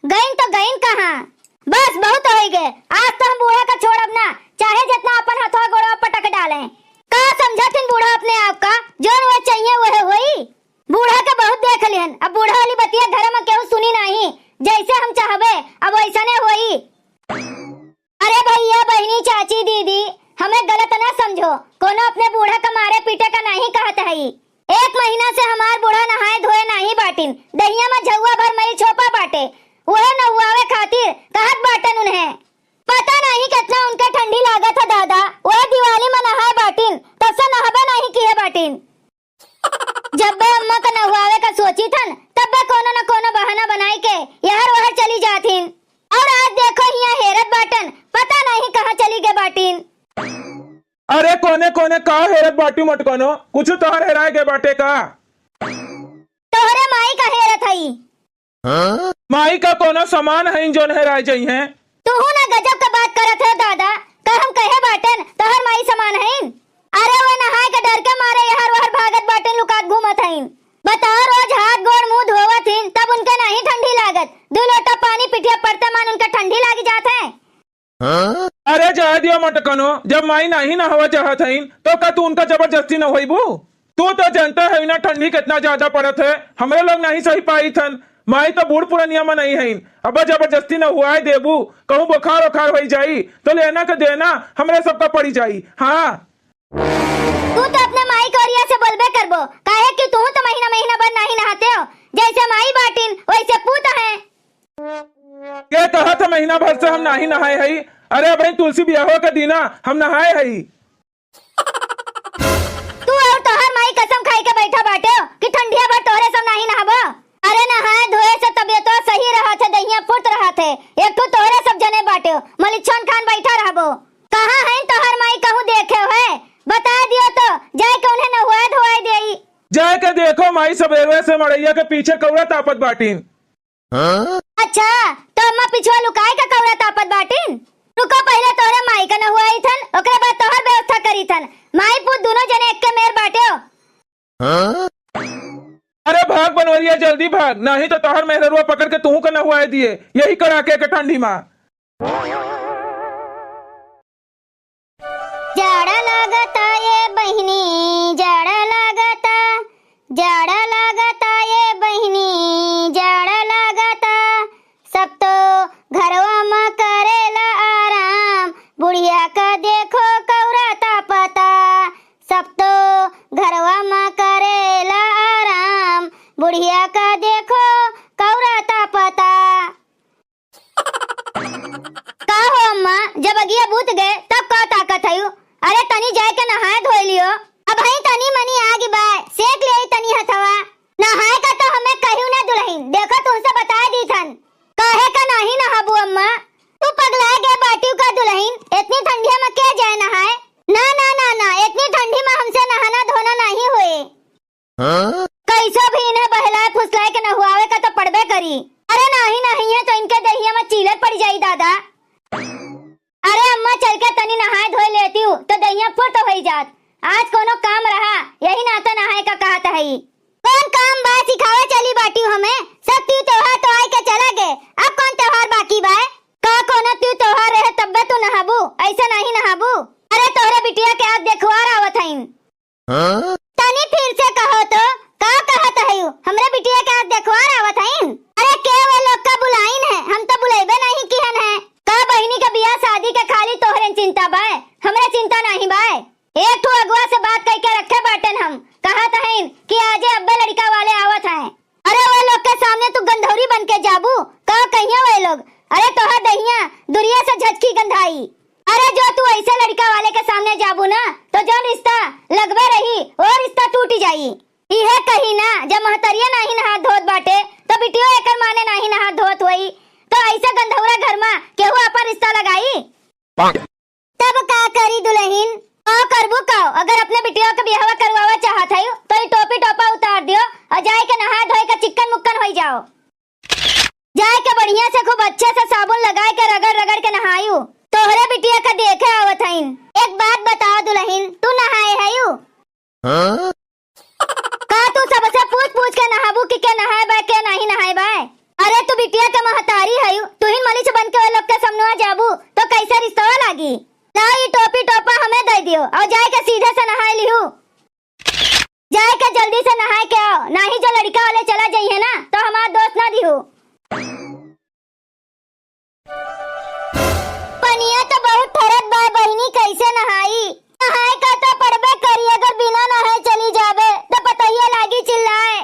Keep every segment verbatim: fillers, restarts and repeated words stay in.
गइन तो गइन कहाँ? बस बहुत होइ गए, आज तो हम बूढ़ा का छोड़ब ना, चाहे जितना अपन हथवा गोड़वा पटक डालें। का समझत हिन बूढ़ा अपने आप का, जौन वह चाहिए वह होई। बूढ़ा के बहुत देख लिहन, अब बूढ़ा वाली बतिया घर में केहू सुनी नाही, जैसे हम चाहबे अब वैसने होई। अरे भैया, बहिनी, चाची, दीदी, हमें गलत ना समझो, कोनो अपने बूढ़ा का मारे पीटे का नाही कहत हई। एक महीना से हमार बूढ़ा नहाए धोए नाही बाटिन, दहिया में झउआ भर मइल छोपा बाटे, उहे नहुआवे खातिर कहत बाटन उन्हें। पता नाही कितना उनके ठंडी लागत है दादा, उहे दिवाली में नहाए बाटिन, तब से नहाबे नाही किहे बाटिन। जब्बे अम्मा का नहुआवे का सोचित हन, तब्बे कोनो न कोनो बहाना बनाई के यहर वहर चली जात हिन। और आज देखो हियाँ हेरत बाटन, पता नाही कहाँ चली गए बाटिन। अरे कोने कोने का हेरत बाटी मटकनो, कुछ तोहर हेराए गए बाटे का? तोहरे माई का हेरत हई। माई का कोनो समान हइन जौन हेराए जइहें? तुहू ना गजब का बात करत है दादा, का हम कहे बाटेन तोहर माई समान हइन? अरे वो नहाए के डर के मारे यहर वहर भागत बाटेन, लुकात घूमत हइन। बताओ, रोज हाथ गोड़ मुंह धोवत हिन, तब उनके नाही ठंडी लागत? दू लोटा पानी पिठिया पड़ते मान उनके ठंडी लागी जात है। अरे जाए दियो मटकनो, जब माई नाही नहावा चाहत हइन, तो का तू उनका जबरदस्ती नहवइबू? तू तो जानते है ना ठंडी कितना ज्यादा पड़त है, हमरे लोग नाही सही पाई थन। माई तो बूढ़ पुरनिया में नाही हइन, अब जबरदस्ती नहुआए देबू, कहूँ बुखार उखार होई जाई, तो लेना के देना हमरे सबका पड़ी जाई। हाँ। तू तो अपने माई के ओरिया से बोलबे करबो, काहे कि तू तो महीना महीना भर नाही नहाते हो, जैसे माई बाटिन वैसे पूत हैं। के कहत है महीना भर से हम नाही नहाए हई? अरे अबहीं तुलसी बियाहो के दिना हम नहाए हई। तू और तोहर माई कसम खाई के बैठा बाटे हो कि ठंडिया भर तोहरे सब नाही नहाबो। अरे नहाए धोए से तबियतो सही रहत है, दहिया फुर्त रहत है। एक ठो तोहरे सब जने बाटे हो, मलिच्छन खान बैठा रहबो। कहाँ है तोहर माई, कहूँ देखे हो है? बता दियो तो जाए के उन्हें नहुआए धोआए देई। जाए के देखो माई सबेरवे से मड़ैया के पीछे कौड़ा तापत बाटिन। अच्छा, तो अम्मा पिछुआ लुकाए का कौड़ा तापत बाटिन? रुको, पहिले तोहरे माई का नहुआई थन, ओकरे बाद तोहर व्यवस्था करी थन। माई पूत दोनों जने एक के मेर बाटे हो। अरे भाग बनवरिया, जल्दी भाग, नाही तो तोहर मेहररुआ पकड़ के तुहू का नहुआए दिए, यही कड़ाके के ठंडी मा। जाड़ा लागता ए बहिनी, जाड़ा लागता, जाड़ा लागता ए बहिनी, जाड़ा लागता। सब तो घरवा म करेला आराम, बुढ़िया का देखो कौरा तापता। सब तो घरवा म करेला आराम, बुढ़िया का देखो कौरा तापता। का हो अम्मा, जब अगिया बूत गए, तब का ताकत हयू? अरे तनी जाए के नहाए धोए लियो। अबहीं तनी मनी आगी बाय, सेक लियो तनी हथवा। नहाए का तो हमें कहियो ना दुलहिन, देखो तुमसे बताए दी थन। काहे का नाही नहाबू अम्मा? तू पगलाए गए बाटियो का दुलहिन, इतनी ठंडिया में के जाए नहाए? ना, ना, ना, ना, इतनी ठंडी में हमसे नहाना धोना नाही होए। हाँ? कैसो भी इन्हें बहलाए फुसलाए के नहुआवे का तो पड़बे करी। अरे नाही, नाही है तो इनके दहिया में चीलर पड़ी जाई दादा। अरे अम्मा, चल के तनी नहाए धोए लेतिउ तो दहिया फुर्त होई जात। आज कोनो काम रहा, यही नाते नहाए का कहत हई। कौन काम बा सिखावे चली बाटिउ हमें? सब तिउ त्योहार तो आए के चला गए, अब कौन त्योहार बाकी बा? का कोनो तिउ त्योहार रहे तब्बे तू नहाबू, ऐसे नाही नहाबू। अरे तोहरे बिटिया के आज देखवार आवत हईन। हाँ? तनी फिर से कहो तो, का कहत हयू? हमरे बिटिया के आज देखवार आवत हईन? अरे के वे लोग का बुलाइन है, हम तो बुलाइबे नाही किहन है। का बहिनी के बियाह शादी के खाली तोहरे चिंता बाय, हमरे चिंता नाही बाय। एक ठो अगुआ से बात कइके रखे बाटेन हम, कहत हईन कि आजे अब्बे लड़िका वाले आवत हैं। अरे वे लोग के सामने तू गंधौरी बन के जाबू, का कहिया वे लोग? अरे तोहर दहिया दुरिया से झचकी गंधाई। अरे जो तू ऐसे लड़िका वाले के सामने जाबू ना, तो जौन रिश्ता लगबे रही, वो रिश्ता टूटी जाई। इहे कही ना, जब महतरिया नाही नहात धोत बाटे, तो बिटियो एकर माने नाही नहात धोत होई। तो ऐसे गंधौरा घर मा केहू आपन रिश्ता लगाई? तब का करी दुलहिन? का करबू का? अगर अपने बिटिया के बियाहवा करवावा चाहत हयू, तो ई टोपी टोपा उतार दियो और जाए के नहाए धोए के चिक्कन मुक्कन होई जाओ। जाए के बढ़िया से खूब अच्छे से साबुन लगाए के रगड़ रगड़ के नहायू। तोहरे बिटिया का देखे आवत हईन। एक बात बताओ दुलहिन, तू नहाए हयू? हाँ? का तू सबसे पूछ पूछ के नहाबू कि के नहाए बाय, के नाही नहाए बाय? अरे तू बिटिया के महतारी सामनवा जाबू तो कैसे रिश्तवा लागी? लाओ, ई टोपी टोपा हमें दे दियो और जाए के सीधे से नहाए लिहू। जाए के जल्दी से नहाए के आओ, नाही जो लड़का वाले चला जाइए ना तो हमार दोस्त ना दिहू। पनिया तो बहुत ठरत बा बहिनी, कैसे नहाई? नहाए का तो पड़बे करी, अगर बिना नहाए चली जाबे तो पतोहिया लागी चिल्लाए।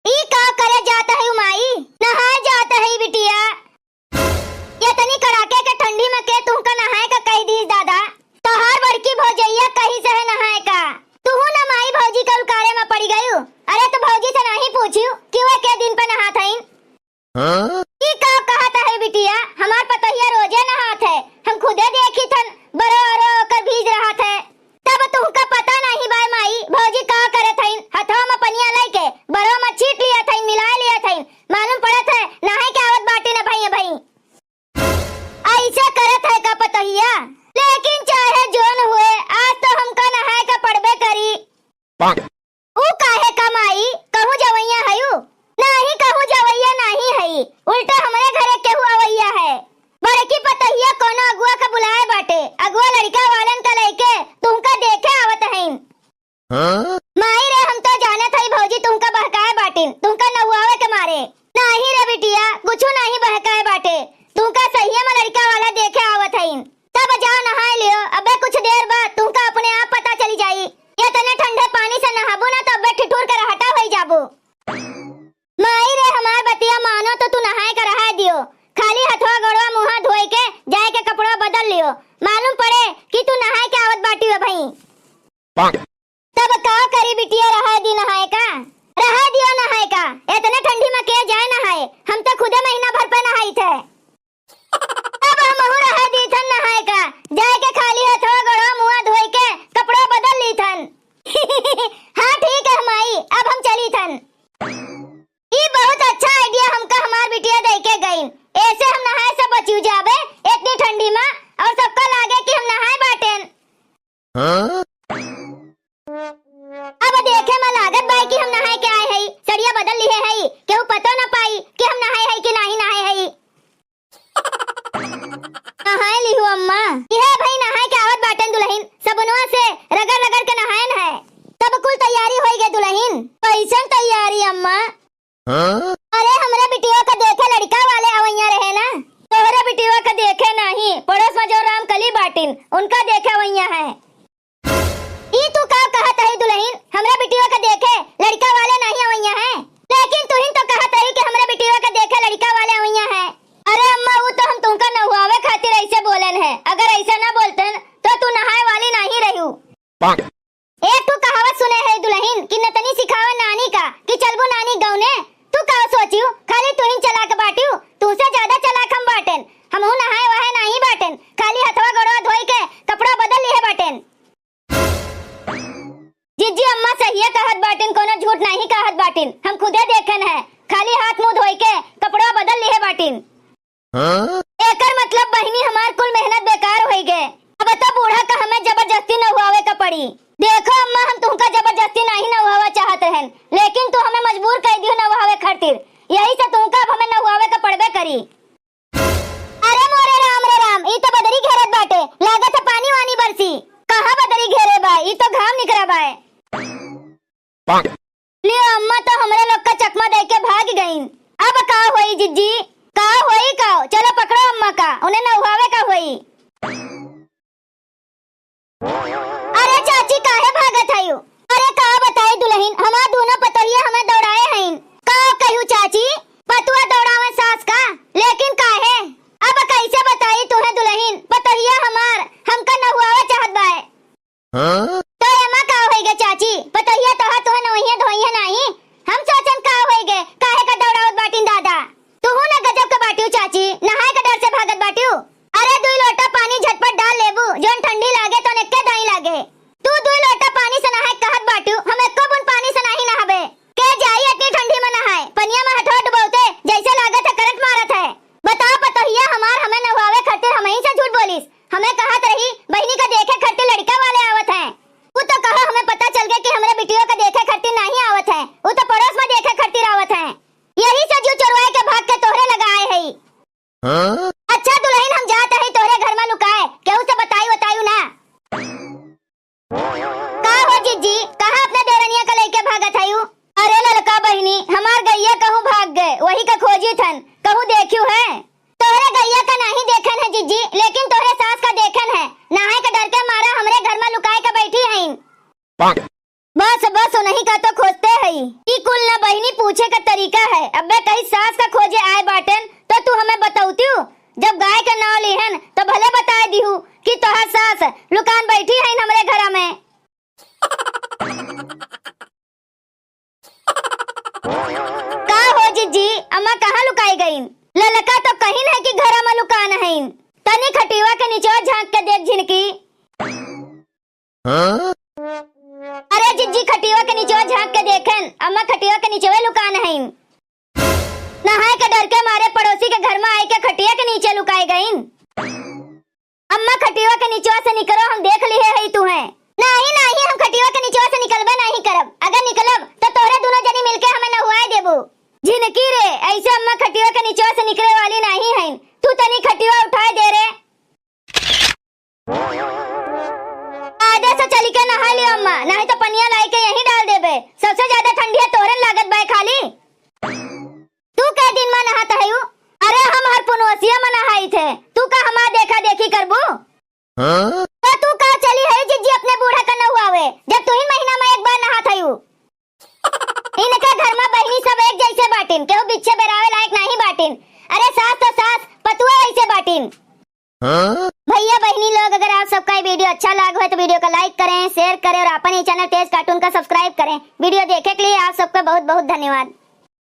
ई का करे जात है माई? नहाए जात है बिटिया। इतनी कड़ाके के ठंडी में के तुमका नहाए का कह दीस दादा? तोहार बड़की भौजैया कही से है नहाए का। तुहू न माई भौजी के उलकारे में पड़ी गयू। अरे तो भौजी से नहीं पूछियो कि वे के दिन पे नहात हईन? हाँ? ई का कहत है बिटिया? हमार पतोहिया रोजे नहात है, हम खुदे देखी थन, बरो अरो ओकर भीज रहत है। तब तुमका पता नहीं बाय माई, भौजी का करत हईन, हथवा में पनिया लेके बरो में छीट लिया थईन, मिलाए लिया थईन, मालूम पड़त है नहाए के आवत बाटी न भई भई। ऐसे करत है का पतोहिया? लेकिन चाहे जोन हुए, आज तो हमका नहाए का पड़बे करी। ऊ काहे का माई, कहूँ जवैया हयू? नाही, कहूँ जवैया नाही हई, उल्टा हमरे घरे केहू अवैया है। बड़की पतोहिया कोनो अगुआ का बुलाए बाटे, अगुआ लड़का वालन का लइके तुमका देखे आवत हईन। हाँ? माई रे, हम तो जानत हई भौजी तुमका बहकाए बाटिन, तुमका नहुआवे के मारे। नाही रे बिटिया, कुछु नाही बहकाए बाटे, तुमका सहिया में लड़का वाला देखे आवत हईन। तब जाओ नहाए लियो, अबे कुछ देर बाद तुमका अपने आप पता चली जाई। इतने ठंडे पानी से नहाबू ना तो अबे ठिठुर के रहटा होई जाबू। माई रे, हमार बतिया मानो तो तू नहाए के रहा दियो, खाली हथवा गोड़वा मुँहा धोए के जाए के कपड़वा बदल लियो, मालूम पड़े कि तू नहाए के आवत बाटी हो भई। तब का करी बिटिया, रहा दी नहाए का, रहा दियो नहाए का, इतने ठंडी में के जाए नहाए, हम तो खुदे महीना भर पे नहाई थे। अब हमहू रहे दीथन नहाए का, जाए के खाली हथवा गोड़वा मुँह धोए के कपड़ा बदल लीथन। हाँ ठीक है माई, अब हम चली थन। ई बहुत अच्छा idea हमका हमार बिटिया दे के गईन, ऐसे हम नहाए से बचियो जाबे इतनी ठंडी में, और सबका लागे कि हम नहाए बाटेन। हाँ? अब देखे में लागत बाय कि हम नहाए के आए हई, सड़िया बदल लिहे हई, केहू पतो न पाई कि हम नहाए हई कि नाही नहाए हई। नहाए लिहू अम्मा। इहे भई नहाए के आवत बाटेन दुलहिन, सबुनवा से रगड़ रगड़ के नहाएन है। तब कुल तैयारी होई गए दुलहिन। कैसन तैयारी अम्मा? हाँ? अरे, हमरे बिटिया का देखे लड़का वाले अवैया रहे ना। तोहरे बिटिया का देखे नाही, पड़ोस में जो रामकली बाटिन, उनका देखे अवैया है। ई तू का कहत रही दुलहिन? हमरे बिटिया का देखे लड़का वाले नाही अवैया है, लेकिन तुहिन तो कहत रही कि हमरे बिटिया का देखे लड़का वाले अवैया है। अरे अम्मा, वो तो हम तुमका नहुआवे खातिर ऐसे बोलेन है, अगर ऐसे ना बोलतेन तो तू नहाए वाली नाही रहू। एक ठो कहावत सुने है दुलहिन कि नतनी सिखावे नानी का कि चलबू नानी गौने। तू का सोचियो, खाली तुहिन चालाक बाटियो, तुसे ज्यादा चालाक हम बाटेन। हमहू नहाए वहाए नाही बाटेन, खाली हथवा गोड़वा धोई के कपड़ा बदल लिहे बाटेन। जिज्जी अम्मा सहिए कहत बाटिन, कोनो झूठ नाही कहत बाटिन, हम खुदे देखेन है, खाली हाथ मुँह धोई के कपड़ा बदल लिहे बाटिन। हाँ? एकर मतलब बहिनी हमार कुल मेहनत बेकार होई गए। अब तो बूढ़ा का हमें जबरदस्ती नहुआवे का पड़ी। देखो अम्मा, हम तुमका जबरदस्ती नाही नहुआवा चाहत रहन, लेकिन तू हमें मजबूर कर दियो नहुआवे खातिर, यही से तुमका अब हमें नहुआवे का पड़बे करी। अरे मोरे राम रे राम, ई तो बदरी घेरत बाटे, लागत है पानी वानी बरसी। कहाँ बदरी घेरे बा, ई तो घाम निकरा बाए। लियो, अम्मा तो हमरे लोग का चकमा दे के भाग गईन। अब का होई जिज्जी? का होई का? चलो पकड़ो अम्मा का, उन्हें नहुआवे का होई। अरे चाची, काहे भागत हयू? अरे का बताई दुलहिन, हमार दूनो पतोहिया हमें दौड़ाए हईन। का कहू चाची, पतुआ दौड़ावे सास का, लेकिन काहे? अब कैसे बताई तुहे दुलहिन, पतोहिया हमार हमका नहुआवे चाहत बाए। हाँ? तो एमा का होई गे चाची? पतोहिया तोहार तोहे नवहिया धोइहे नाही। हम सोचन का होई गे, काहे का दौड़ावत बाटिन दादा? तुहू न गजब के बाटियो चाची, नहाए के डर से भागत बाटियो। अरे दुई लोटा पानी झटपट डाल लेबू, जोन ठंडी लागे तो एक्के दाई लागे। तू दुई लोटा पानी से नहाए कहत बाटियो, हम एक्को बून पानी से नाही नहाबे। के जाई इतनी ठंडी में नहाए, पनिया में हथवा डुबौते जैसे लागत है करंट मारत है। बताओ पतोहिया हमार हमें नहुआवे खातिर हमही से झूठ बोलिस। हमें कहत रही, बहिनी का देखे खातिर लड़का वाले आवत हैं। उ तो कहो हमें पता चल गए कि हमरे बिटियों का देखे खातिर नाही आवत हैं, उ तो पड़ोस में देखे खातिर आवत हैं। यही से जू चोरवाए के भाग के तोहरे लगा आए हई। हाँ? अच्छा बहिनी, पूछे का तरीका है। अबे कहीं सास का खोजे आए बाटेन तो तू हमें बतौतियो। जब गाय का नाव लिहन तो भले बताए दिहू कि तोहर सास लुकान बैठी है हमरे घरा में। का हो जिज्जी, अम्मा कहाँ लुकाई गईन? ललका तो कहिन है कि घरा में लुकान हईन। तनी खटिवा के निचवा झांक के देख झिनकी। हाँ? अरे जिज्जी, खटिवा के निचवा झांक के देखेन, अम्मा खटिवा के निचवे लुकान हईन। नहाए के डर के मारे पड़ोसी के घर में आए के खटिया के नीचे लुकाए गईन। अम्मा, खटिवा के निचवा से निकरो, हम देख लिहे हई तुहें। नाही, नाही, हम खटिवा के निचवा से निकलबे नाही करब। अगर निकलब तो तोहरे दुनो जनी मिलके हमें नहुआए देबू। झिनकी रे, ऐसे अम्मा खटिवा के निचवा से निकले वाली नाही हईन। तू तनी खटिवा उठाए दे रे। आजे से चली के नहा लियो अम्मा, नाही तो पनिया लाई के यहीं डाल देबे। सबसे ज्यादा ठंडिया तोहरे लागत बाय खाली। तू कै दिन मा नहात हयू? अरे हम हर पुनवसिया मा नहाई थे, तू का हमार देखा देखी करबू? हाँ? तो तू का चली है जिज्जी अपने बूढ़ा का नहुआवे, जब तू ही महीना मा एक बार नहात हयू? इनके घर मा बहिनी सब एक जैसे बाटिन, केहू बिच्छे बेरावे लायक नाही बाटिन। अरे सास तो सास, पतुआ ऐसे बाटिन। हाँ? भैया बहिनी लोग, अगर आप सबका ये video अच्छा लाग हो तो video का like करें, share करें और अपन ये channel तेज cartoon का subscribe करें। Video देखे के लिए आप सबका बहुत बहुत धन्यवाद।